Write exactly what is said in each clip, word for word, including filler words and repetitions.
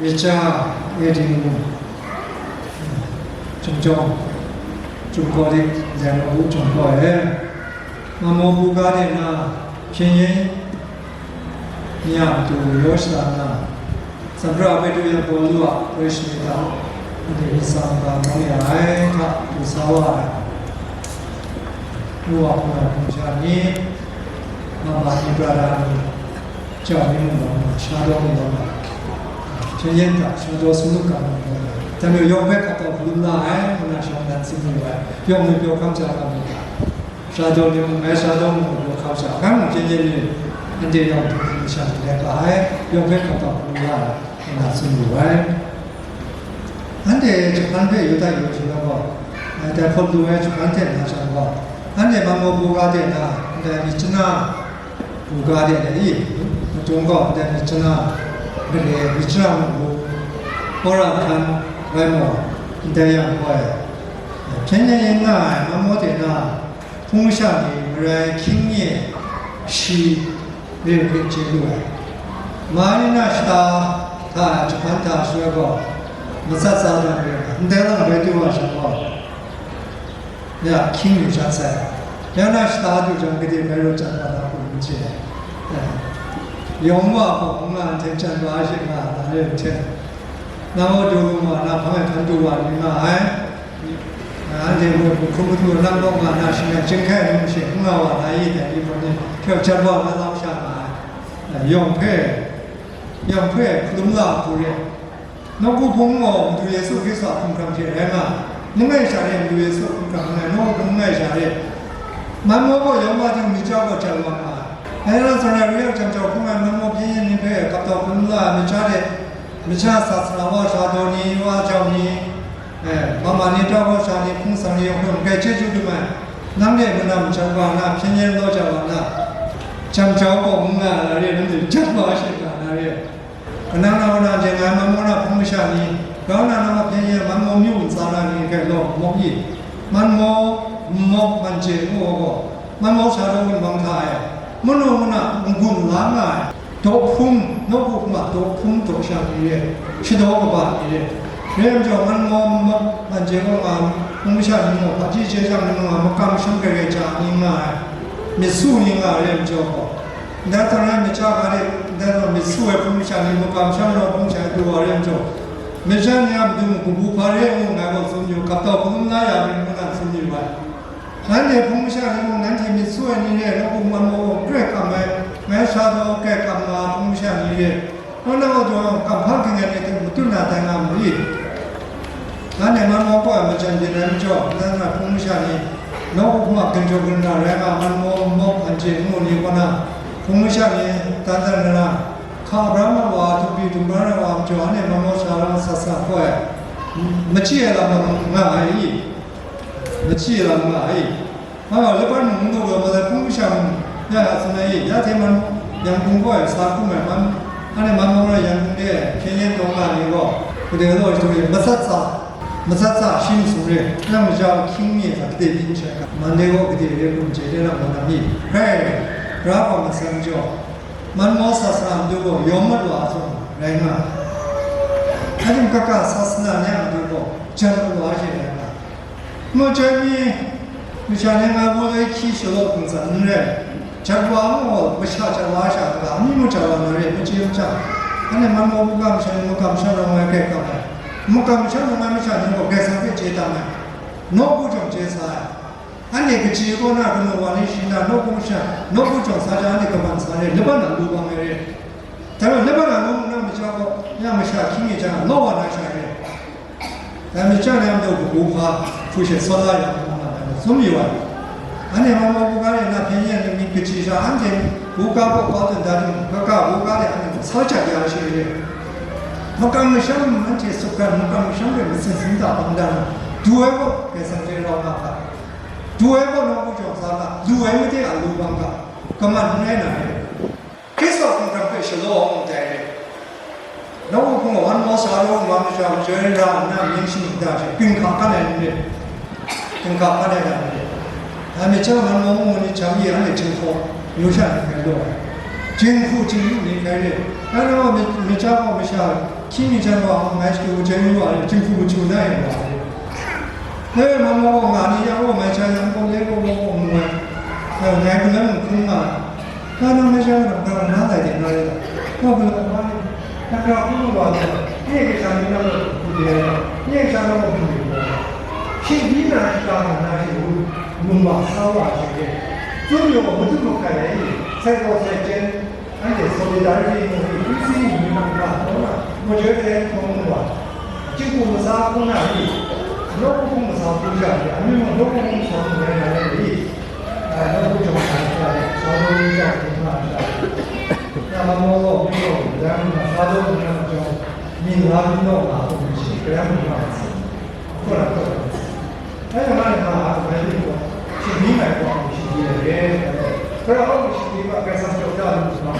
Myit ja e ting mung, chyum jawng, chyum gaw dik, ndai mabu chyum gaw e, mamu buga de na, hpyen yen ni a matu yaw shada na, Sanbra Petru yan Pawlu a Karai Shani hta, anhte myit sa n-ga maw ya ai hta du sa wa ai. Nu wa hpung na hpung sha ni, mama ni, brada ni, jau ni mung gaw nga, sha daw ni gaw nga, hpyen yen hta sha daw sumlu ga mung gaw nga, dai majaw yawng hpe hkap tau hkalum la ai, ngu na shawng nnan tsun wu ai, yawng myit pyaw hkam ja ga mung ga, sha daw ni mung ngai sha daw mung pyaw hkam sha, hkang mung hpyen yen ni, anhte yawng hpung hpung sha ni rai ga ai, yawng hpe hkap tau hkalum la ai, ngu na tsun wu ai. Anhte Japan hpe Yuda yu shaloi gaw, eh, dai hpawt lu ai Japan hte na jang gaw, anhte Manmaw buga de na, ndai myit jana buga de na i, madung gaw ndai myit jana gale, myit jana munggu, wora hkan rai maw, ndai yang gaw, eh, hpyen yen yen nga ai Manmaw de na, hpung masha ni marai hkying nye shi re hpe chye lu ai. Ma ni na shata hta Japan hta shaloi gaw, matsat tsa dan re ai, ndai lang rai du wa shang gaw, ya hkying lu sha sai. Ya na shata du jang, gade bai rawt chyan wa na hku n chye ai. Yawng wa gaw n nga nhten chyan wa shing nga na re nhten, na wa du lu wa na hpang e hkan du wa ni nga ai. Anhte mung hkum matu lam kaw nga na, shing yang chyinghkai num she n nga wa na i dai, i hpung ni hkyau jat wa na lam sha nga ai. Yawng hpe, yawng hpe hkalum la hku re. Nawku hpung gaw Madu Yesu Hkristu a hkumhkrang hte rai nga, langai sha re, Madu Yesu hkumhkrang langai, nawku hpung langai sha re. Manmaw gaw yawng wa ting myit ja gaw jat wa nga ai. Dai rai nna, Samaria jang jau hkrum ai Manmaw hpyen yen ni hpe kap tau hkalum la ai masha de, masha sasana wa sha daw ni, wa jau ni, Eh, mama ni, tau kau sha ni, hpung sang ni yawng hpe mung kai chyeju dum ai, nang de mung na majan wa na, hpyen yen law ja wa na, jam jau gaw mung na la re, nanhte jat wa shing nga na re. Kanang na, kanang jeng ai, Manmaw na hpung masha ni, grau na, nang a hpyen yen Manmaw myu ntsa na ni, kai law, mawk i, Manmaw, mawk, man chye ngu gaw, Manmaw sha daw wunpawng hta e, manu muna n-gun la nga ai, daw hpung, nawku hpung a daw hpung daw shang ni re, shadaw kaba ni re, re ai majaw, Manmaw, mawk, man chye gaw nga, hpung masha ni mung, hpaji hte jang ni mung, makam masham grai grai ja ni nga ai, myit su ni nga ai re ai majaw gaw, ndai hta rai myit ja ga de, ndai gaw myit su ai hpung masha ni makam masham rau hpung sha du wa re ai majaw, myit ja ni a matu mung kabu hpa re ai ngu ngai gaw tsun yu, kap tau hkalum la ya myit ngu na tsun yu ai. Nanhte hpung masha ni mung, nanhte myit su ai ni re, nawku Manmaw gaw grai kam ai, ngai sha daw grai kam nga ai hpung masha ni re, kaw na kaw jaw kamhpa ging ai ni hte matut na tai nga mu i? Nanhte Manmaw kaw ai majan byin ai majaw, nan a hpung masha ni, nawku hpung a ginjaw ginra rai nga ai Manmaw, mawk, anhte ngu ni kaw na, hpung masha ni dan dan ra na, hka bra na wa, dum byi dum bra na wa majaw, anhte Manmaw sha lam sat sat gaw ai, machyi ai lam nga ai i? Machyi lam nga ai. Hpa wa, Lebanon mung daw gaw, malai hpung masha mung, ya ya tsun ai, ya hte man, Yangon kaw e sa hkrum ai man, anhte Manmaw rai Yangon de hpyen yen taw nga ai ni gaw, gade law shadu re, matsat tsa, matsat tsa shi masum re, nang maja hkying mi hta gade byin shai ga, man de gaw gade re hkum chye de na gaw na mi, hkrai, Ra gaw matsan jaw, Manmaw sasana matu gaw yawm mat wa ai zawn rai nga ai. Hkajung kaka sasana ni a matu gaw jan mat wa ai she rai nga ai. Ngu jai mi, masha ni nga gaw dai hkyi shalaw hpung tsan n rai, jat wa ngu gaw masha jat wa ai sha kaga, amyu mung jat wa na re, machye machyang, anhte Manmaw buga masha ni makam masham rawng ai grai kam ai, makam masham rawng ai masha ni gaw Karai Kasang hpe chye tam ai, nawku jawng chye sa ai, anhte kaji kaw na kanu wa ni shi na nawku masha, nawku jawng sa jang, anhte kaban sa re, laban na lu bang ai re. Dai majaw, laban na nawng nna masha gaw, ya masha hkying mi jang, law wa na sha re. Dai majaw, ya madu kabu hpa hku she sawn la yang, ngu na dai gaw tsun mayu ai. Anhte Manmaw buga de na hpyen yen myit kaji sha, anhte buga baw kau tsun da timung, kaga buga de anhte sa jat ya ai she re. Makam masham anhte sukran, makam masham hpe matsin sin ta bang dan, du ai gaw Karai Kasang hte rau nga ga, du ai gaw nawku jawng sa ga, lu ai made a lu bang ga, kaman n rai na re. Hkristu a hkumhkrang hpe shalaw ai dai re. Nawku hpung gaw Manmaw sa rawng wa masha majoi ra nna mying shamying da hte, ginhka kan ai n re, ginhka kan ai ga n re. Dai majaw, Manmaw mung ni jam e, anhte Jinghpaw myu sha ni rai lu ai. Jinghku jingyu ni hkrai re, nang gaw myit, myit ja gaw masha, hkying mi jan wa hkawm ai shadu wu jen yu wa re, jinghku machyu na e wa re. Dai mamu gaw nga ni yang gaw mai sha yang gaw le gaw gaw gaw mu ai. Ngai gaw lam hkrum nga ai. Ka nang masha gaw grau na lai de na re la. Gaw gaw lam wa ni, na grau hkrum wa ni, nye kasha ni na gaw hkrum de ai, nye kasha na gaw hkrum de ai. Shi ni na shi ka nga na shi wu, wunma sa wa shi re. Tsun yaw madu mahkai ai ni, sai gaw sai jen, anhte solidarity mung ni, P C mung ni, mung na, mung na, mung joi de mung wa, Jinghku masa hkung na ni, nawku hkung masa hkung sha ni, amyu mung nawku hkung masa hkung rai na rai ni, a, nawku jawng sa sha ni, sa lo ni sha ni, ma sha ni. Na ma mo lo, mi lo, ya mi na, sa lo ni na jawng, mi la mi lo, ma hkung ni shi, kaya mi ma si. Hkung na hkung na si. Dai yang na yang na a, mai lu gaw, shinggyim ai gaw, shinggyim ai re, Hkra hkawng shinggyim a, Karai Kasang jaw da lu nna,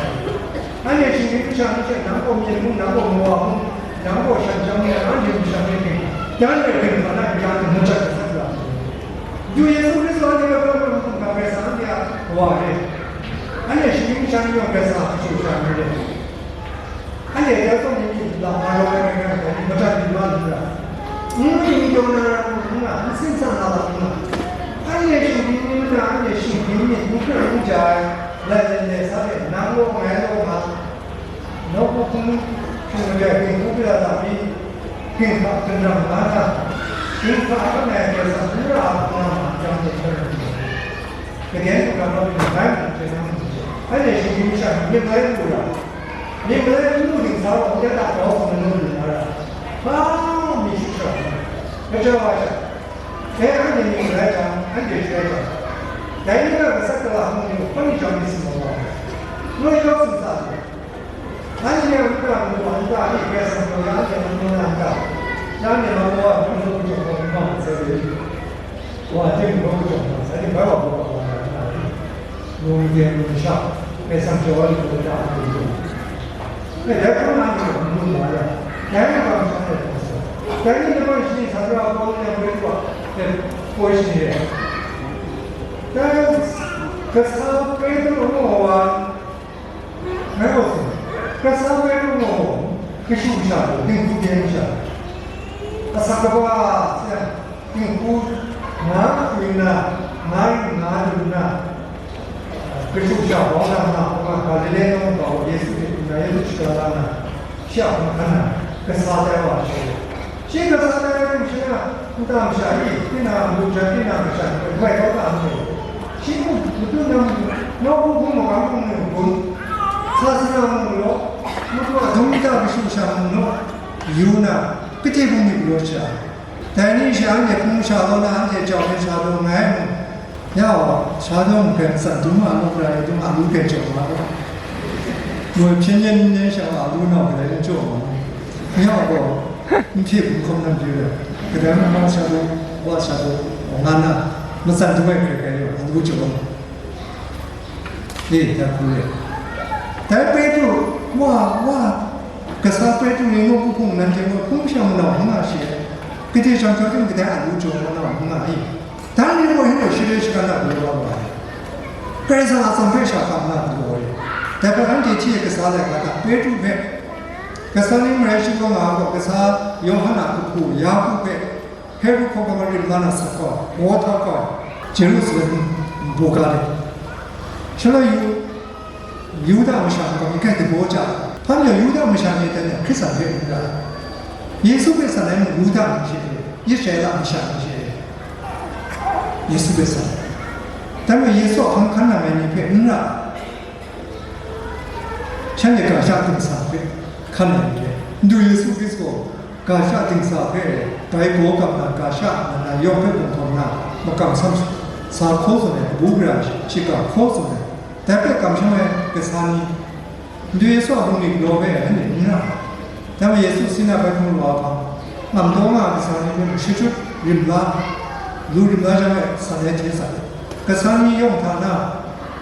anhte shinggyim masha ni hte nang gaw myen hkung, nang gaw mawa hkung, nang gaw shan chyam hkung, anhte masha ni hte, dan ai hkring hkra na hkra hkra, mung jat ai hkra hkra. Yu Yesu Hkristu anhte a hkra hkra hkra hkra Karai Kasang anhte a Kawa re. Anhte shinggyim masha ni yawng Karai Kasang a hkra hkra hkra re. Anhte dai gaw ni myi lam nga rawng ai rai nga ai gaw, madat yu wa lu ra, n ring taw na ra hkrum n nga, n sin san na lam n nga, anhte shinggyim ni nna, anhte shinggyim myit n hkrum n ja ai, lai lai lai sa hte, nang law ngai law nga, nawku hpung hpung marai, ginhku gara da pyi, ginhka ginrang nga na, ginhka a kan ai Karai Kasang n ra ai hpung na ma, jang hte jang hte. Kaden hkra nawng ni bai nang hte nang ni hte, anhte shinggyim masha ni myit malai n lu ra, myit malai n lu ding sa gaw, ya da grau hkawm na lu lu na ra, hpa mi shut sha ra, gaja wa sha, dai anhte myit malai jang, anhte shut ai jang, dai ni na gasat gala hkawng ni gaw, hpa ni jang myit sumsum wa ai, ngai yawng sumsa lu. Anhte a nta mung gaw nta e, Karai Kasang gaw ya anhte mung gaw na nta, ya anhte mung gaw mung gaw mung gaw mung gaw mung gaw, wa hte mung gaw mung gaw mung gaw, sa hte bai wa gaw wa na nta e, mung de mung sha, Karai Kasang jaw ai mung gaw ta mung gaw. E, dai hpang na mung gaw mung gaw ya, dai mung gaw mung gaw mung gaw, dai ni namai shani sa pra gaw ni yang bai wa, e, koi shani re. Dai, kasa Petru ngu wa, Ngai gaw tsun, kasa Petru gaw, kashu kasha gaw, dinghku byen masha, asak kaba hte dinghku nga lu nna, nga yu nga lu nna, kashu kasha bau na nna, Galile nawng kaba gaw Yesu hte lu nna, Yesu shaga la nna, shi a hpang hkan na, kasa tai wa ai sha gaw, shi kasa tai ai hte mashana, nta masha e, tinang a matu jan, tinang a masha ni, grai kau ta n re. Shi mung, matu nang, nawku hpung magam hpung ni gun, sa sara mung law, matu a dum nta kashu kasha mung law, yu na, kate hpung ni galaw sha. Dai ni sha anhte hpung sha law na, anhte jau ni sha law nga ai mung, ya wa, sha law mung hpe matsan dum a, law gara e dum a, lu hpe jau nga law. Moi hpyen yen n yen sha wa, lu nau galai n jaw nga law. Ya wa gaw, n hpyi hpung hkawm nan pyi ai, kadai mung nang sha law, wa sha law, nga na, matsan dum ai hkrai hkrai yaw, a lu jaw nga. E, dan hku re. Dai Petru, wa, wa, kasa Petru ni nawku hpung nanhte gaw hpung shang manau n nga she, kadai jang hkra ting kadai a lu jaw manau n nga i? Dan ni gaw, hpung share shagan a galaw wa ai. Karai Kasang a atsam hpe sha hkam na galaw ai. Dai hpe anhte hti e kasa laika hta Petru hpe, kasa ni marai shi kaw nga ai gaw, kasa Yawhan a kahpu Yaku hpe, Herod hkawhkam rim la na sat kau, baw htau kau, Jerusalem nbu ga let. Shaloi yu, Yuda masha hkawhkam yu kai dabaw ja, hpa majaw Yuda masha ni dan e Hkristu hpe n ra ai. Yesu hpe san ai mung Yuda ni she e, Israela masha ni she e, Yesu hpe san ai. Dan e Yesu a hkang hkan nang ai ni hpe n ra ai. Shanhte ga sha dingsa hpe hkan ai ni hte, Ndu Yesu Hkristu ga sha dingsa hpe bai gaw gap na, ga sha nna yawng hpe gun hkawm na, makam sam sa hkaw tsun ai, kabu gara shiga hkaw tsun ai, dai hpe kamsham ai kasa ni, Ndu Yesu a hpung ni galaw hpe anhte n ra ai. Dai majaw Yesu Sina bai hpung wa hpang, ngam taw nga ai kasa ni hpe mung shachyut rim la, lu rim la jang e san ai hte san ai. Kasa ni yawng hta na,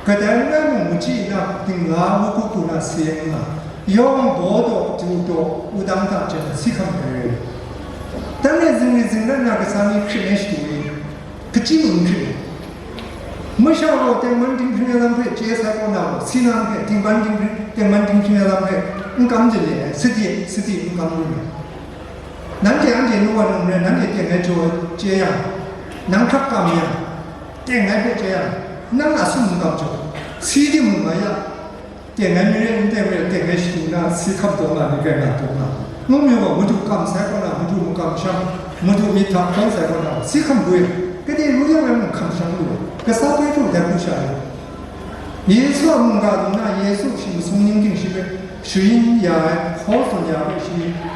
kadai n rai mung, machyi na dingla, mukuk ku na sayen nga, yawng baw taw, du taw, wudang hta jen si hkam ai. Dan e zingri zingrat na kasa ni hkrit ai shadu ni, kachyi mung n hkrit ai. Masha gaw tengman dinghpring ai lam hpe chye sai kaw na gaw, sinang hpe tengman dinghpring, tengman dinghpring ai lam hpe n kam de le ai, sadi, sadi n kam lu ai. Nanhte anhte nu wa num rai, nanhte teng ai jaw chye yang, nang hkrak kam yang, teng ai hpe chye yang, nang a sum n kam jaw, si timung nga ya, teng ai mare n teng re, teng ai shadu na si hkam taw nga ni, rai nga taw nga. Ngu mayu gaw, Madu kam sai kaw na, Madu makam sham, Madu myit hta hkawn sai kaw na, si hkam bwi, gade ru yang rai mung hkam sham lu ai. Kasa Petru dai hku sha ai. Yesu a mungga lu na, Yesu shi masum ning ting shi hpe sharin ya ai, hkaw tsun ya ai hpe shi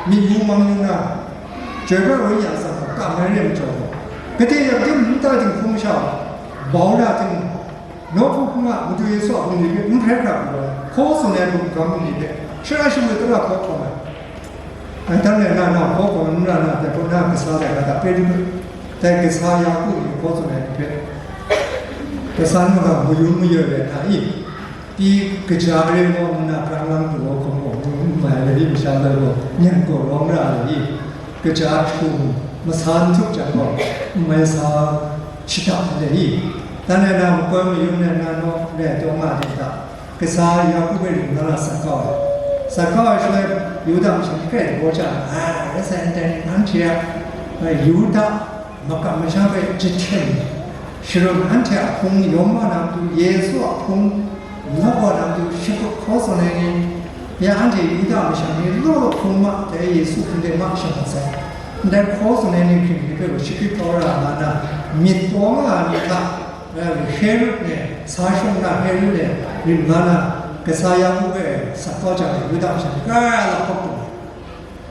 myit yu mang yu na, joi bai woi ya tsang, kam ai re majaw gaw, gade yang tim nta dinghpung sha, bau ra tim, nawku hpung a Madu Yesu a bungli hpe n hkrai hkra pru ai, hkaw tsun ai hpung gam bungli hpe shara shamu tara hkaw hkawm ai. Anhtan rai na, na hkaw hkawm n ra na, dai hpawt na kasa lai ga ta, Petru hpe, dai kasa Yaku ni hkaw tsun ai ni hpe, kasa nu ga mayun mayoi rai na i? Pyi kaja re gaw, nna prang lang du gaw hkawm gaw, n mai le i? Masha loi gaw, nyan gaw rawng ra le i? Kaja htum masa n htup jang gaw, n mai sa shadap le i? Dan ai na makoi mayun ai na naw re taw nga ding ta? Kasa Yaku hpe ring nna na sat kau ai. Sat kau ai shaloi, Yuda masha ni grai daw ja ai, rai sa, ndai ni anhte a, Yuda makam masham hpe jahten, sharun anhte a hpung yawm wa na matu, Yesu a hpung law wa na matu, shakut hkaw tsun ai ni, ya anhte Yuda masha ni law law hpung ma, dai Yesu hpung de ma shang mat sai. Ndai hkaw tsun ai ni hpring ni hpe gaw shakrit kau ra nga na, myit taw nga ai ni hta, Herod e, sa shawng na Herod e rim nga na, kasa Yaku hpe sat kau jang, Yuda masha ni grai la hkawk lu ai.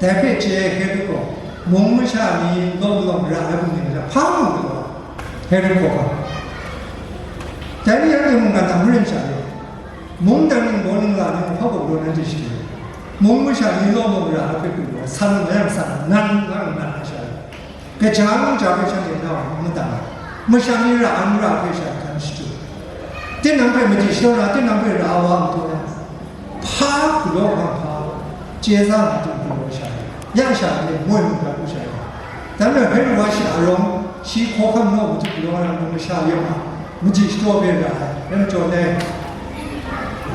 Dai hpe chye ai Herod gaw, mung masha ni lawm lawm ra ai bungli hta hpa mu lu ai. Herod hkawhkam. Dai ni anhte mungkan hta marin sha re. Mung dang ning, baw ning, la ning, hpa gaw galaw nanhte shadu ai. Mung masha ni lawm lawm ra ai hpe lu ai. San nga yang san, nan nga yang nan ai sha re. Gaja ngu ja hpe shanhte nau n madat ai, masha ni ra ai n ra ai hpe sha hkan shadu. Tinang hpe madi shadaw na, tinang hpe ra ai wa n taw na, hpa galaw nga hpa, chye za nga tu galaw sha ai, ya sha ni moi mu ga hku sha ai. Dai majaw, Herod wa shi a rawng, shi hkawhkam naw madu galaw na masha yawng a, madi shadaw hpe ra ai, rai majaw dai,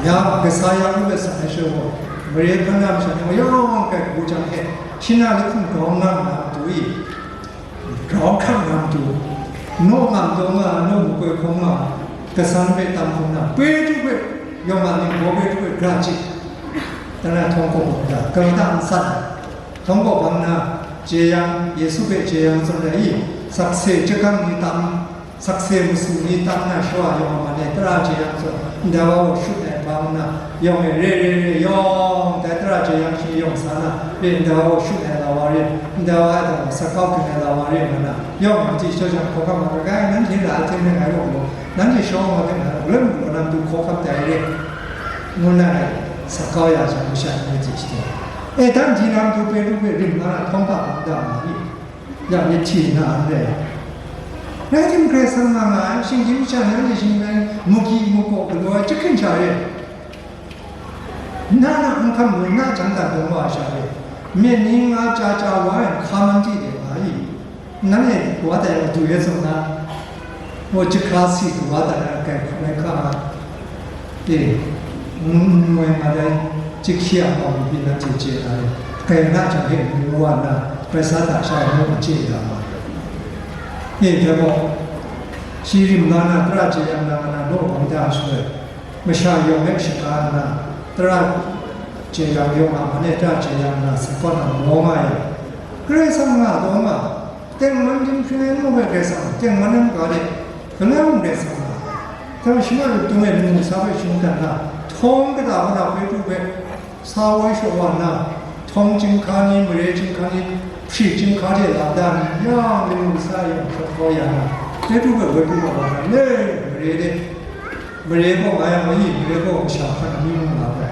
ya, kasa Yaku hpe san ai shaloi gaw, mare hkan na masha ni yawng kai kabu jang hte, shi na lahkum grau nga nna madu i, grau hkam na madu, naw ngam taw nga, naw makoi hkawm nga, kasan hpe tam hkawm na, Petru hpe, yawng a ning gaw Petru hpe gra chye, dan na htawng kaw bang da, gam da n san ai, htawng kaw bang na, jeyang, Yesu hpe jeyang zawn ai i, sakse chyahkang ni tam, sakse masu ni tam na shawa yawng a man e tara jeyang zawn, ndai wa gaw shut ai hpang nna, yawng e re re re yawng, dai tara jeyang shi yawng sa na, re ndai wa gaw shut ai la wa re, ndai wa e gaw sat kau hpring ai la wa re nga na, yawng madi shadaw jang hkawhkam nga, rai, nanhte ra ai hte maren ngai gaw galaw, nanhte shawng ai hte ngai gaw galaw, galaw na matu hkawhkam tai re, ngu na rai, sat kau ya jang, masha ni madi shadaw. E, dan di na matu Petru hpe rim nga na, htawng hpa bang da nga i? Ya myit hti na n rai. Rai tim, Karai Kasang nga nga ai, shinggyim masha ni anhte shinggyim ai, mugyi mugaw galaw ai chyahkring sha re, na na n hkam lu, na jang dat lawm wa ai sha re, myit ni nga chya chya wa ai hka man di de nga i? Nang e wa tai wa du e zawn na, wa jahkra si du wa tai na, kai hkrum ai hka nga. E, n-, n-, moi nga dai, chyahkye a mau ni pyi nanhte chye na re, kai na jang hte mu wa nna, bai sa da sha ai mu chye ya ma. E, dai gaw, shi rim nga na, tara jeyang na nga na, naw bang da shaloi, masha yawng hpe shaga nna, tara jeyang yawng a man e tara jeyang nna, sa kaw na maw nga yang, Karai Kasang nga taw nga, tengman dinghpring ai ngu hpe Karai Kasang, tengman ai maga de, galoi mung Karai Kasang nga, hkrai shama lup tung e lamu kasa hpe shingkang na, htawng kata wa na Petru hpe sa woi shaw wa nna, htawng chyinghka ni, mare chyinghka ni, hpri chyinghka hte la da ni, yang lamu kasa yawng hkrat kau ya na, Petru hpe woi pru wa na, le, mare de, mare gaw nga yang, mare gaw masha hkan amyu mu nga ai.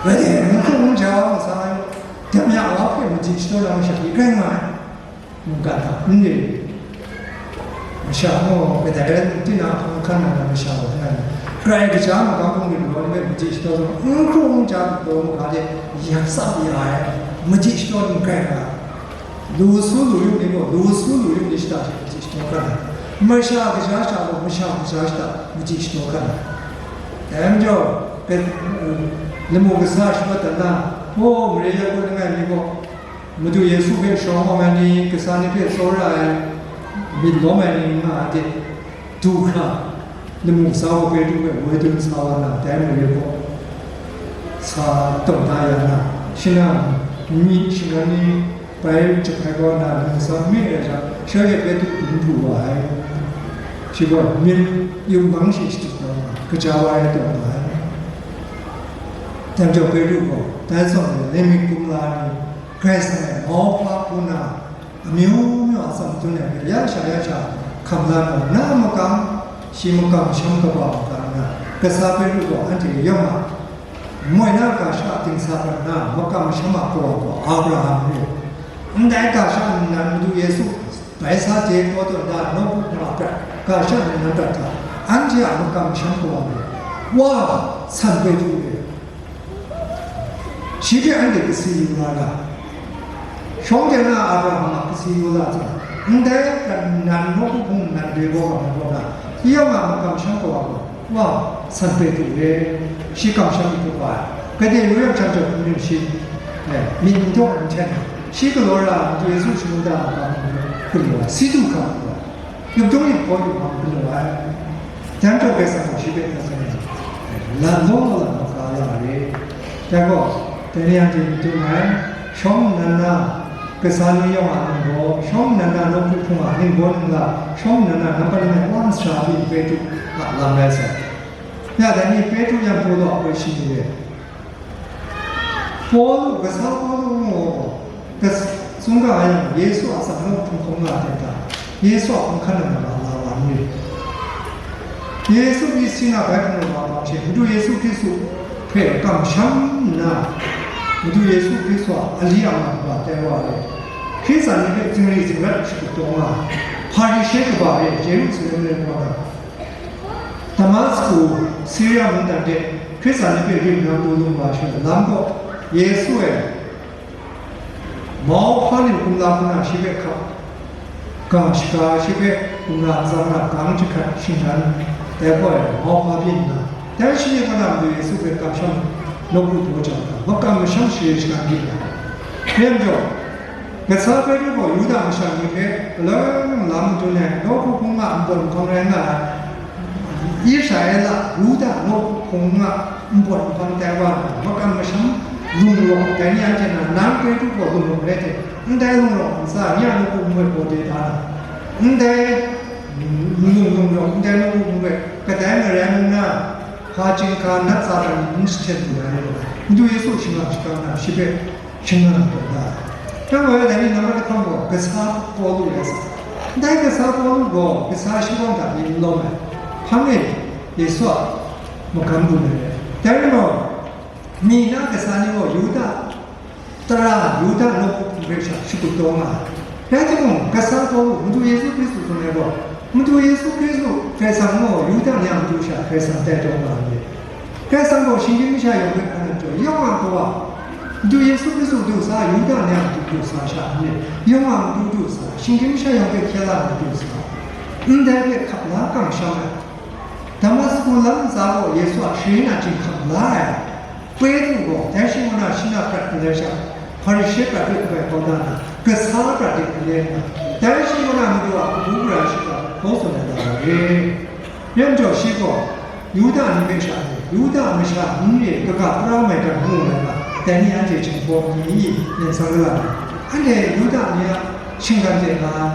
Rai timung, n hkrum n ja wa masha, dam ya wa hpe madi shadaw na masha ni rai nga ai. Mungkan hta n re, masha gaw kadai rai nna, tinang hpang hkan na masha gaw n rai, grai kaja magam hpung rin gaw n rai, madi shadaw zawn n hkrum n ja daw maga de, yak tsap ya ai, madi shadaw ni grai nga ai. Lu su lu yu ni gaw, lu su lu yu ni shada hte madi shadaw hkan ai. Masha kaja shata gaw, masha kaja shata machyi shadaw hkrat ai. Dai majaw, lamu kasa shawt dat na, hpaw mare ya gaw langai mi gaw, Madu Yesu hpe shawng awng ai ni, kasa ni hpe tsawra ai, myit lawm ai ni nga ai de, du hkra, lamu kasa gaw Petru hpe woi dun sa wa na, dai mare gaw, sa taw da ya na, shi na, myit shinggan ni, bai jahpai kau na, lamu kasa n mi ai sha, shanhte Petru dun du wa ai. Shi gaw myit yum bang shi shadut na, kaja wa ai taw nga ai. Dai majaw Petru gaw, dai zawn e, lenmik kumla ni, Karai Kasang e mau hpa hku na, amyu myu a tsawm dun ai hpe, ya sha ya sha hkam la nna, na makam, shi makam masham kaba makam nna, kasa Petru gaw anhte yawng a moi na ga sha dingsa prat nna, makam masham a kawa gaw Abraham re. Ndai ga sha nnan Madu Yesu bai sa je kau tawn da, nawku hpung a prat ga sha nnan prat hta, anhte a makam masham kawa gaw, wa, san Petru re. Shi hpe anhte kasi yu la ga, shawng de na Abraham a kasi yu la hta, ndai prat nnan nawku hpung nnan re gaw nga ai kaw na, yawng a makam masham kawa gaw, wa, san Petru re, shi kamsham myit kaba ai, gade ru yang shan jaw hpung rim shi, eh, myit n daw n hten, shi galaw ra ai, Madu Yesu shangun da ai makam hpung hpe galaw ai, si du hkam galaw ai, yup dung yup hkaw yup mang galaw ai. Dai majaw Karai Kasang gaw shi hpe hkra hkra nna, lam law lam maga ya re. Dai gaw, dai ni anhte myit dun ai, shawng nnan na, kasa ni yawng a ningbaw, shawng nnan na nawku hpung a ningbaw ningla, shawng nnan na nampat langai wa masha pyi Petru a lam rai sai. Ya, dai ni Petru yan Pawlu a hpoi shi ni re. Pawlu, kasa Pawlu ngu ai gaw, kas-, tsun ga yang, Yesu a atsam nawku hpung hkawm nga ai hte mada, Yesu a hpung hkan na mara la wa n ri. Yesu pyi si na bai hpung law bang she, Madu Yesu Hkristu hpe kamsham nna, Madu Yesu Hkristu a ali a man kaba tai wa ai, Hkristu ni hpe zingri zingrat shakut taw nga ai, Hparishe kaba re, Yerusalem re wa na, Damasku, Siria mungdan hte Hkristu ni hpe rim nang du lu wa ai shaloi, lam gaw Yesu e mau hpa ni kumla hku na shi hpe hkap, ga shaga shi hpe kumla tsang na gang jahkrat shingran, dai gaw e mau hpa byin nna, dai shi ni kaw na Madu Yesu hpe kamsham nawku daw jang hkra, makam masham share shagan byin ai. Dai majaw, Kasa Petru gaw Yuda masha ni hpe galoi mung lam madun ai, nawku hpung a npawt nhpang rai nga ai, Israela, Yuda nawku hpung a npawt nhpang tai wa na, makam masham lung rawng, dai ni anhte na, nang Petru gaw lung rawng rai hte, ndai lung rawng ntsa, nye a nawku npawt baw de da na, ndai lung lung rawng, ndai nawku npawt kadai marai nna, hpa chyinghka nat tsa dan ni n jahten lu ai, Madu Yesu shingkang shingkang na, shi hpe shingkang taw da ai. Dai gaw, dai ni nambat lahkawng gaw kasa Pawlu rai sa ai. Dai kasa Pawlu gaw kasa shingkang hta pyi n lawm ai. Hpang e Yesu a magam gun ai rai. Dai rai gaw, mi na kasa ni gaw Yuda tara, Yuda nawku hpung hpe sha shakut taw nga ai. Rai timung, kasa Pawlu, Madu Yesu Hkristu tsun ai gaw, Madu Yesu Hkristu Karai Kasang gaw Yuda ni a matu sha Karai Kasang tai taw nga ai. Karai Kasang gaw shinggyim masha yawng hpe hkan ai majaw, yawng a Kawa, Madu Yesu Hkristu du sa, Yuda ni a matu du sa sha n rai, yawng a matu du sa, shinggyim masha yawng hpe hkye la ai matu du sa, ndai hpe hkap la kamsham ai. Damasku lam ntsa gaw Yesu a sharin achyin hkap la ai. Petru gaw dai shi ngu na shi na prat galai sha, Hparishe prat hpe kabai kau da nna, kasa prat de galai nna, dai shi ngu na Madu a kabu gara shiga hpe hkaw tsun ai lam rai re. Rai majaw, shi gaw Yuda ni hpe sha re, Yuda masha n re, kaga tara maigan ngu ai ga, dai ni anhte chyinghpaw mi, myit san gala ai, anhte Yuda ni a shinggan de nga ai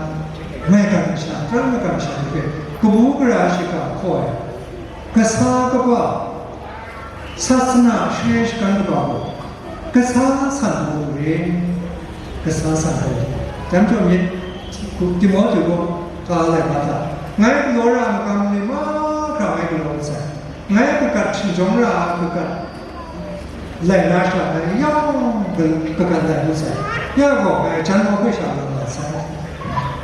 maigan masha, tara maigan masha ni hpe kabu gara shiga hkaw ai, kasa kaba, sasana share shagan kaba gaw, kasa san gaw lu re, kasa san gaw lu. Dai majaw myit, Timohti gaw ka lai ga hta, ngai galaw ra ai makam ni mahkra ngai galaw mat sai, ngai kagat hkinjawng ra ai kagat lai na sha, ngai yawng ga-, kagat lai mat sai, ya gaw ngai jan mau hpe sha nga mat sai,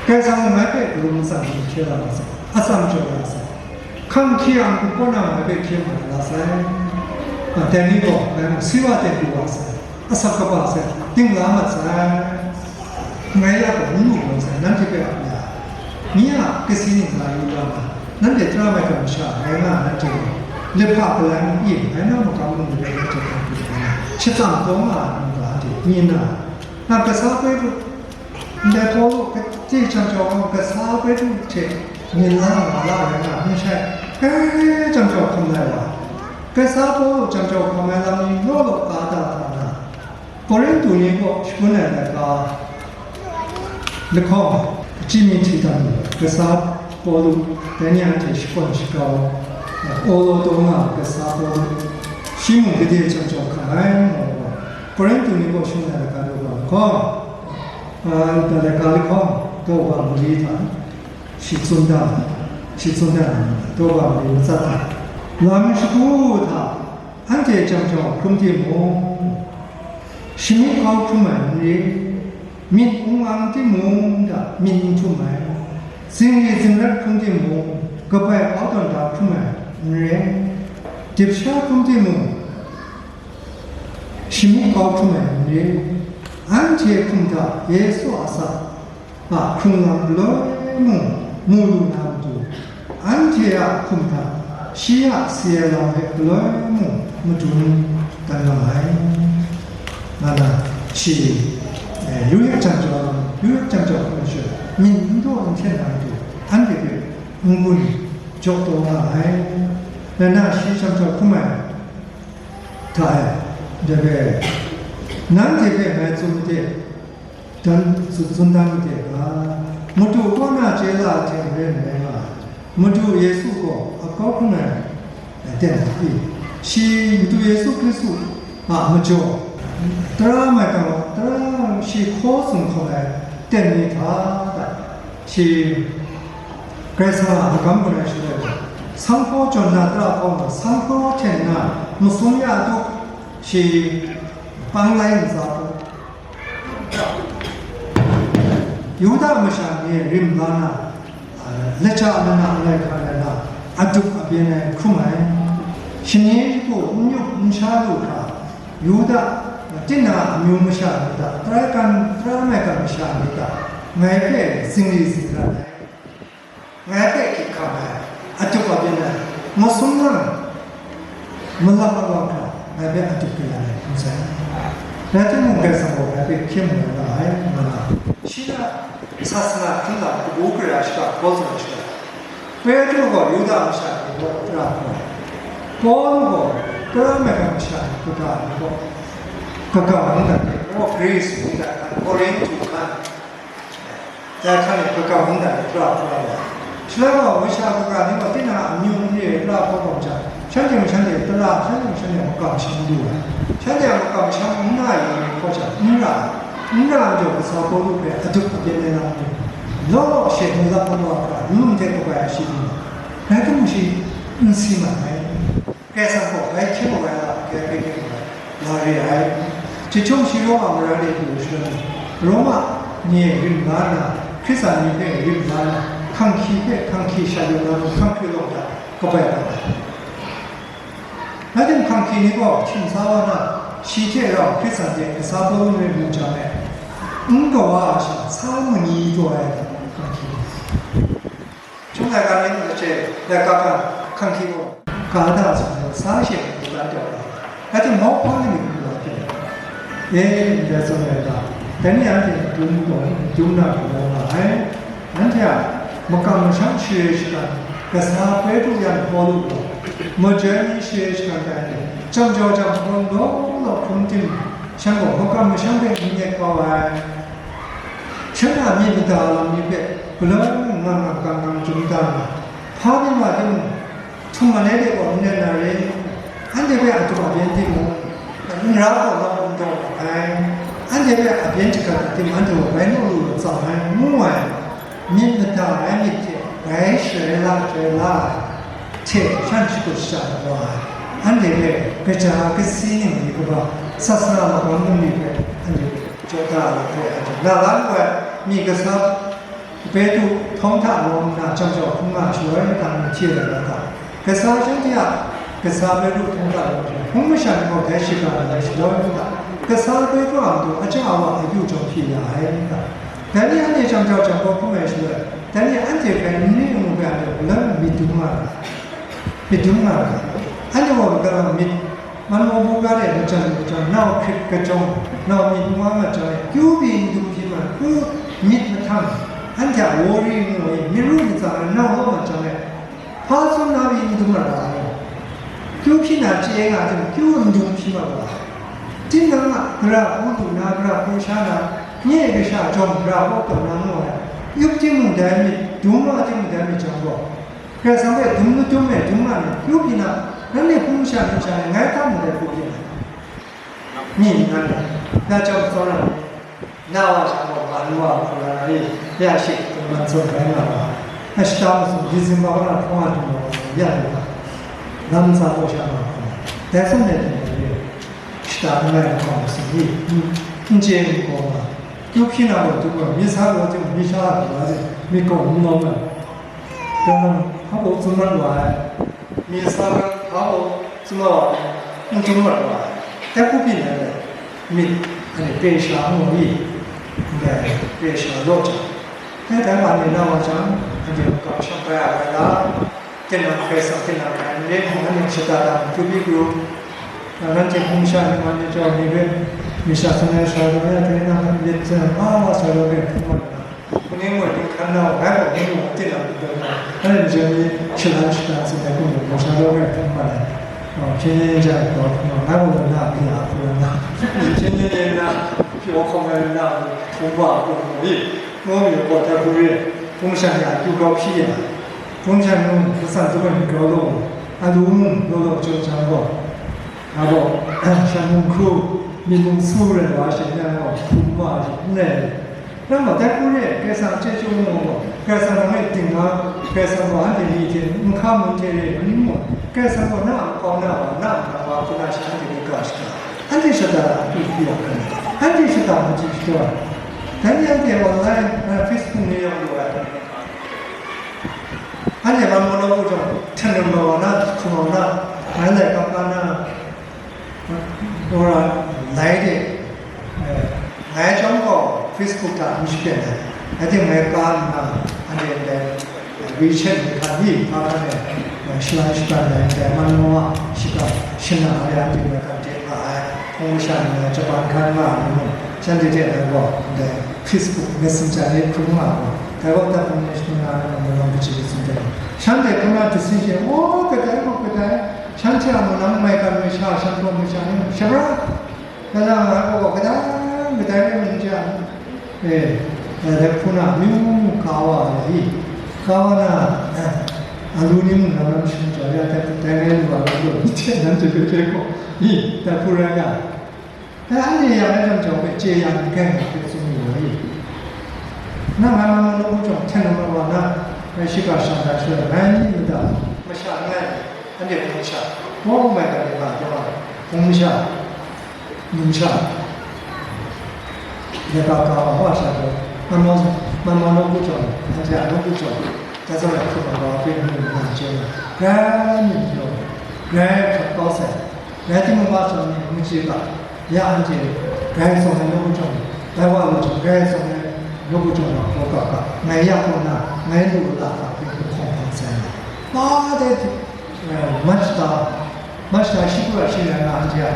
Karai Kasang ngai hpe karum atsam hkye la mat sai, atsam jaw la sai. Hkang hkye ang hku kaw na ngai hpe hkye mat la sai. Dai ni gaw ngai mung si wa ten pru wa sai, asak kaba sai, dingla mat sai. Ngai ya gaw n lu gaw sai, nanhte hpe ap ya. Nye a kasi ning la yu la nga, nanhte tara maigan masha rai nga ai nanhte gaw, lahpa galai mung e, bai na magam mung ni rai nanhte hkang pru ai, shachyang taw nga ai mung ga anhte nye na, na kasa Petru, ndai Pawlu, kate chyam jau gaw kasa Petru hte myin la nga la rai nga, n shai, kai chyam jau hkrum lai wa, kasa Pawlu chyam jau hkrum ai lam ni law law ka da hta na, Korintu ni kaw shangun ai laika lahkawng, chyi mi hti dan, kasa Pawlu, dai ni anhte shakawn shakau, awlaw taw nga ai kasa Pawlu, shi mung gade chyam jau hkam ai, ngu gaw, Korintu ni kaw shangun ai laika daw ga lahkawng, a, laika lahkawng, daw ga mali hta, shi tsun da, shi tsun da, daw ga mali matsat hta, lam shagu hta, anhte chyam jau hkrum timung, shamyit kau hkrum ai n re, myit n wang timung hta myit n htum ai, zingri zingrat hkrum timung, kabai kau tawn da hkrum ai n re, dip sha hkrum timung, shamyit kau hkrum ai n re, anhte hkum hta Yesu a asak a hkrung lam galoi mung mu lu na matu, anhte a hkum hta shi a si ai lam hpe galoi mung madun dan nga ai, nga na, shi, eh, yu yak jang jau lam, yu yak jang jau hkrum ai sha, myit n daw n hten na matu, anhte hpe n-gun jaw taw nga ai, rai na, shi jang jau hkrum ai hta e, dai hpe, nanhte hpe ngai tsun made, dan tsun dan made ga, Madu kaw na chye la ai hte maren n rai nga ai, Madu Yesu gaw ap kau hkrum ai, ten ai, shi Madu Yesu Hkristu a majaw, tara maigan, tara shi hkaw tsun hkawm ai ten ni hta, shi Karai Kasang a magam gun ai shaloi, sanghpaw jawn na tara hkawng gaw, sanghpaw hten na masum ya du, shi pang lai ntsa hku, Yuda masha ni rim la na, a, laja lana alai hkra lai na, adup abyen ai hkrum ai, shani shagu n yup n sha lu hkra, Yuda, tinang amyu masha ni hta, tara kan, tara maigan masha ni hta, ngai hpe zingri zingrat ai. Ngai hpe hkyit hkam ai, adup abyen ai, masum nang malap awa hkra ngai hpe adup kaya ai hkrum sai. Rai timung, Karai Kasang gaw ngai hpe hkye mu ai nga ai, nga na, shi na sasana hkingga kabu gara shaka hkaw tsun ai shaka, Petru gaw Yuda masha ni kaw tara hkrum ai, Pawlu gaw tara maigan masha ni kaga ni kaw, kaga ngu dat, Gris ngu dat, Korintu hkan, Dai hkan e hkakam ngu na pra hkrum ai. Shaloi gaw, masha kaga ni gaw tinang a amyu n re ai pra hkawm hkawm jang, shanhte mung shanhte tara, shanhte mung shanhte a makam masham du ai. Shanhte a makam masham n nga ai ni hkaw jang, n ra ai. N ra ai majaw, kasa Pawlu hpe adup abyen ai lam ni, law law she malap malap hkra, rum hte kabai ai shi ni, rai timung shi n si mat ai. Karai Kasang gaw bai hkye mu ai lam hpe bai hkye mu ai, la re ai. Chyahtum shi Roma mara de du shaloi, Roma ni rim la nna, Hkristu ni hpe rim la nna, hkanghki hpe hkanghki sha yu na mung hkang hkrit lawng hta kabai bang ai. Rai timung, hkanghki ni gaw hkying sa wa na, shi hte rau Hkristu hte kasa Pawlu rai mu jang e, n kawa ai sha, sa mani taw ai hkanghki ni. Chyum laika ni mung hte, laika hkan hkanghki gaw, ga da sa ai, sa she mung dan jau ai. Rai timung, mawhpa ni mung la hte, e, ndai zawn rai ta, dai ni anhte madun gaw, madun na gaw nga ai. Anhte a makam masham share shagan, kasa Petru yan Pawlu gaw, majoi ni share shagan tai ni, jam jau jam hpawng law law hkrum tim, shan gaw makam masham hpe n nyet kau ai. Shanhte a myit mada lam ni hpe galoi mung nga nga gang gang jum da nga, hpa ni ma timung, htum man ai de gaw n len na re, anhte hpe adup abyen timung, n ra gaw lap n daw ai, anhte hpe abyen htaga timung, anhte gaw bai naw lu lu tsang ai, ngu ai, myit mada ai myit hte bai sharai la, sharai la ai hte shan shakut shada wa ai, anhte hpe kaja kasi ning ni kaba, sasana magam bungli hpe anhte jaw da ai hpe, anhte na la lu ai, mi kasa Petru htawng hta lawm nna jam jau hkrum nga shaloi, nang hte rai nga ga, kasa shanhte a, kasa Petru htawng hta lawm sha, hpung masha ni gaw dai shaga ai shaloi, nta, kasa Petru a matu aja awa akyu jawm hpyi ya ai, nta, dai ni anhte jam jau jam bau hkrum ai shaloi, Dai ni anhte hpe n ning n mu hpe anhte gaw la myit dum nga ra, myit dum nga ra. Anhte gaw gaw myit, man maw bu ga de majan majan, nau hkrit kajawng, nau myit nwa majan e, kyu pyi n dum hpyi ma, kyu myit mahtang, anhte a wari ngu e, myit ru myit tsang e, nau law majan e, hpa tsun na pyi n dum ra ai. Kyu hpyi na chye nga jang, kyu n dum hpyi ma wa. Tinang a gara hku lu na, gara hku sha na, nye kasha jawng gara hku taw na ngu ai. Yup timung dai myit, dum wa timung dai myit jang gaw, Karai Kasang hpe dum madum e, dum nga myit, kyu hpyi na, nanhte hpung sha myit sha e, ngai hta mung dai hku hpyi na. Myi nnan e, na chyawm tsawra ni, na wa sha gaw, ma nu wa hku la na i, ya shik, dum man tsaw rai nga wa, na shata masum, December wa na hpawng a dum wa, ya lu ga, lam tsa gaw sha nga hku, dai tsun ai dum wa ni, shata n rai hkawng masum ni, n, n chye n gaw nga, kyu hpyi na gaw dum wa, myit sa gaw jang, myit sha a gaw jang, myit gaw n lawm ai. Dai hpa gaw tsun mat wa ai, myit sa hpa gaw tsun mat wa ai, n tsun mat wa ai, dai hku byin ai, myit anhte pye sha ngu i, ndai pye sha law jang, dai, dai wa ni na wa jang, anhte kamsham bai ai la, tinang hpe sa, tinang hpe n ring ngu, anhte shada dang hkrup i kru, nanhte hpung sha ni, man ni jau ni hpe, masha sangai sa rau ya hte, nang myit sa, ma wa sa rau hpe hpung mat na. Kaning mung hkan na wa, ngai gaw ning mung a tin a hkrum na, ngai lam jang ni shalan shadan tsun ai hkum gaw, gaw sha law ngai hkrum mat ai. Hpyen yen yen jang gaw, ngai gaw na hpyi a hku lam na, hpyen yen yen na, pyaw hkawm ai na, hpung wa a hku lam i, ngu mi gaw, dai hku re, hpung shan ya kyu grau hpyi ya, hpung shan mung, hkasan tsun ai myit grau law, a lu mung, law law jaw jang gaw, a gaw, shan mung hkru, myit mung su rai wa she, ngai gaw hpung wa ai, n rai. Nang gaw dai hku re ai, Karai Kasang chyeju mu gaw, Karai Kasang nang e ding na, Karai Kasang gaw anhte ni hte n hkam n hte re ai ni mung, Karai Kasang gaw na a nkau na wa, na a nang wa hku na shi anhte hpe ga shada, anhte shada a akyu hpyi ya hkra ni, anhte shada machyi shadaw ai. Dai ni anhte online, eh, Facebook ni yawng lu ai. Anhte man maw law ku jawng, hten run maw na, hku maw na, ngai lai kap ka na, Dora lai de, eh, ngai chyawm gaw Facebook hta n shapyen ai. Rai timung, ngai ka nna, anhte ndai, eh, WeChat ni hkan, ni hpa hkan e, eh, shalan shadan ai, ndai man maw a, shaka, shana ai, anhte ngai hkan de nga ai, hpung masha ni ngai Japan hkan nga ai ni mung, shanhte hte ngai gaw, ndai Facebook Messenger ni hkrum nga ai gaw, dai gaw dat hpung ni shana ai, ngai malawng kaji ni tsun de. Shanhte hkrum na decision, oh, kadai gaw kadai, Shanhte a mung nang maigan masha, shanhpawt masha ni mung shabra, kalang a gaw kadang kadai rai myit jang, e, dai hpung na amyu myu ka wa ai i, ka wa na, a lu ni mung lam lam shum jaw ya, dai, dai ngai lu wa lu lu, hte nan chye hpe hpe gaw, i, dai hpung rai ya. Dai anhte ya ai lam jau hpe chye ya n gai nga hpe tsun yu ai. Nang ngai man maw law ku jawng hten na wa na, ngai shiga sha da shawng ngai ni mada masha n rai, anhte hpung masha, wa mai ga de ga de wa, hpung masha, numsha, ya ga ga wa wa sha gaw, man maw, man maw law ku jawng, anhte a law ku jawng, dai zawn rai hkrup ai wa hpe nu nna chye ai, grai myit majaw, grai hkap kau sai, rai timung, wa zawn ni n chye ga, Ya anhte grai tsawm ai nawku chyawm, bai wa lu jang grai tsawm ai nawku chyawm gaw, gaw ga ga, ngai ya kaw na, ngai lu la ga hpe hkawng hpang sai ai. Ba de, eh, mashta, mashta shi kura shi rai na anhte a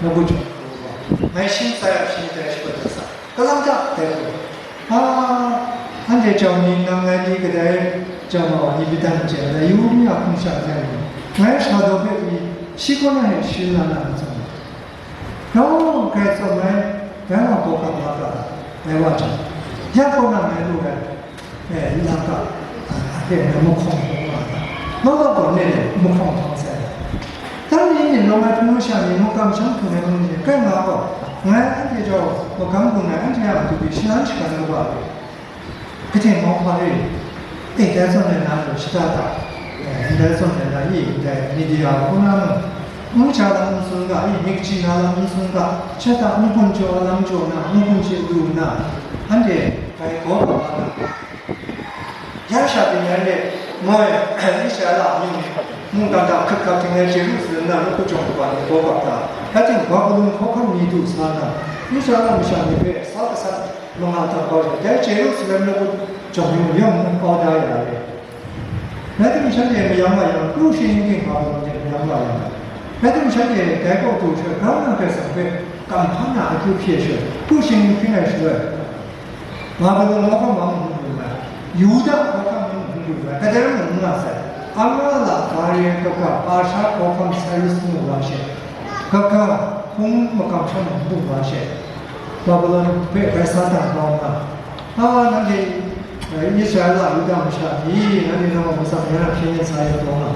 nawku chyawm gaw, ngai shi ntsa ya shi ntsa ya shi kura sa, kalang ja dai gaw, a, anhte jau ni nang ngai ni kadai jau ma wa ni, bidan chye ai, yu mi a hkum sha ai ni, ngai sha daw hpe pyi, shi kaw na e shi la na myit. Grau grai tsawm ai, dai wa gaw ga nga ga, dai wa jang, ya kaw na ngai lu ai, e, la ga, a, a hpe ngai mahkawng hpawng nga ga, law law gaw ngai e mahkawng hpawng sai ai. Dang ni ning lawm ai hpung masha ni, muk kamsham hpung ai hpung ni, kai nga gaw, ngai anhte jau magam gun ai, anhte a matu hpe shalan shagan lu ga ai. Kahteng mau hpa e, e, dai zawn rai na, shada da, e, ndai zawn rai na, i, ndai media hku na mung, n ja lam n tsun ga, i, myit kaji na lam n tsun ga, shada n gun jaw lam jaw na, n gun chye lu nna, anhte bai gaw ga nga na. Ya sha pyi ngai le, moi, Israela amyu ni, mungdan hta hkrit hkap ting ai chye lu sa nna, nawku chyawm kaba ni gaw ga ta, rai timung, Babilon hkawhkam ni du sa nna, Israela masha ni hpe sa gasat, Manga tsang kau sha, dai chye lu sagan law kau jawng ni mayawng n kau da ya re. Rai timung, shanhte mayam wa yang, kru shi ning ting hpa hpung hte mayam wa yang, rai timung, shanhte dai kaw du shaloi, grau nna Karai Kasang hpe kam hpa na akyu hpyi ai shaloi, kru shi ning hpring ai shaloi, Babilon hkawhkam wa mung hkrum lu ai, Yuda hkawhkam mung hkrum lu ai, kadai rai mung n nga sai. Amala, Daria, kaga, Persha hkawhkam Sairus ngu wa she, kaga, hpung makam sha mung hkrum wa she, Babilon hpe grai sa dang kau nna, a, nanhte, eh, Israela Yuda masha ni, nanhte nang a matsan mara hpyen yen sa yu taw nga,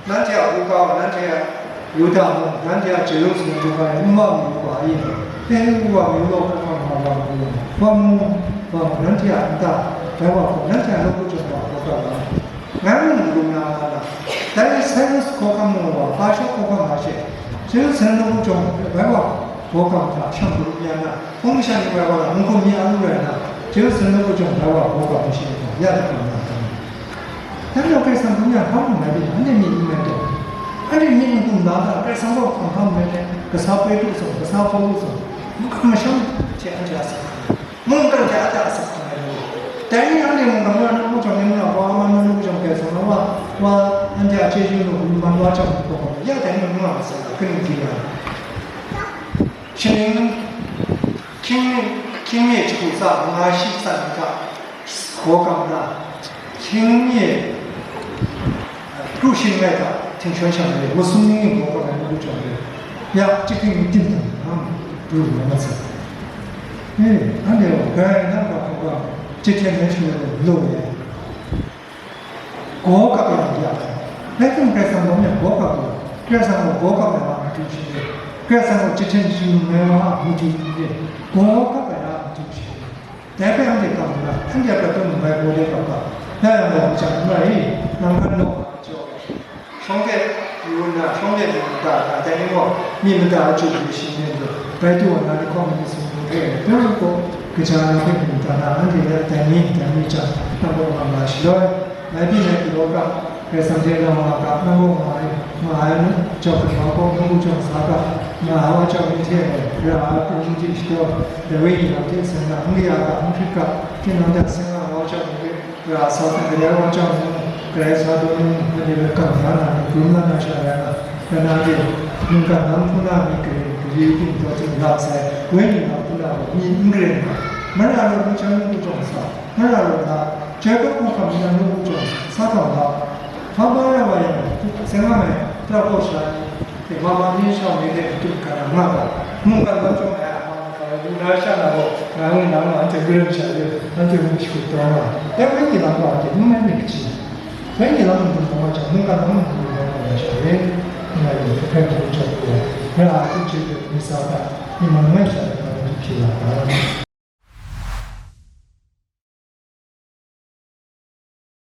nanhte a wunpawng, nanhte a Yuda mung, nanhte a Jerusalem mung gaw n wa mu wa i? E, n wa mu law, hkawhkam wa mu, wa mu, wa mu, nanhte a nta, dai wa hpe, nanhte a nawku chyawm wa hkawhkam wa, ngai mung n gun na nga na, dai Sairus hkawhkam mung wa, Persha hkawhkam wa she, Jerusalem nawku chyawm bai wa hkawhkam hta shang garup ya na, hpung masha ni bai wa na, mung hkum mi a lu rai na, Jerusalem nawku chyawm bai wa hkawhkam masha ni ya da kau na, dai majaw Karai Kasang hkum ya hpa mung rai byin, anhte myit n mai taw, anhte myit n-gun na hta, Karai Kasang gaw hkam hpa n rai, kasa Petru zawn, kasa Pawlu zawn, mungkan masham hte anhte a sa hkam ai, mungkan hte anhte a sa hkam ai rai. Dai ni anhte mungkan wa na lu jang, ni mung na wa ma na lu jang, Karai Kasang na wa, wa anhte a chyeju nu, man wa jang, ya dai ni mung na masai, kaning di ya. Shaning hkying, hkying mi jahku tsa manga shi tsan hta hkawhkam na, hkying mi kru shi ngai hta htingshawng shang ai, masum ning ning hkawhkam ai, nawku chyawm ai, ya, chyahpring tim dang hkam pru na mat sai. E, anhte gaw, grai na hkawhkam, chyahten ai shaloi gaw, law ai. Gaw kap ai ni ya hkrai. Rai timung, Karai Kasang gaw myak gaw kap ai, Karai Kasang gaw gaw kap ai wa matu shi re, Karai Kasang gaw chyahten shangun ai wa a matu re, gaw kap ai wa a matu shi re. Dai hpe anhte kap nna, anhte a prat hpe mung bai gaw de kap ga, ya yang gaw, hpa n rai i? Nang hkan naw nga jaw ai. Shawng de yu nna, shawng de yu nna, dai ni gaw, myit mada a chyu hpyi shi nden gaw, bai du wa na, ni hkawng ni sung hkrum hkre ai, pyaw gaw, kaja na hpe myit mada na, anhte dai ni, dai ni jang, nang gaw nga nga shaloi, Ngai byin ai galaw ga, Karai Kasang hte rau nga ga, nang gaw nga ai, nga ai jawk hkra gaw, nang gaw jawng sa ga, nga ai wa jawng ni hte ra ai hpung hte shadaw, dai wenyi lam hte seng ga, n kaya ga, n hkrit ga, tinang hta seng nga ai wa jawng ni hte ra sa ga, dai wa jawng ni, Karai sa daw ni, nanhte hpe kam da na, ni hkrum la na sha rai nga, rai na re, mungkan lam hpuna myit garen, gari ting taw ting lap sai, wenyi lam hpuna gaw myit n garen ga, mara rawt ni chyawm n jawng sa, Mara rawt na, Jakob hkawhkam ni a nawku chyawm sa tawn ga, hpa mara wa yang, seng nga ai, pra kaw sha ni, e, mama ni shawng ni hte matu hkra nga ga, mungkan lam chyawm ai a ma ni hkra, lu na sha na gaw, ngai ngu na ma, anhte garen sha de, anhte hpe shagu taw nga, dai wenyi lam gaw anhte n mai myit kaji? Wenyi lam n dum wa jang, mungkan lam n dum wa nga sha re, nga yu, hpe hkrai hkrai jaw pru ai, mara a hkum chye pru ai, myit sa hta, myit man langai sha ai hkra, matu hpyi la ga.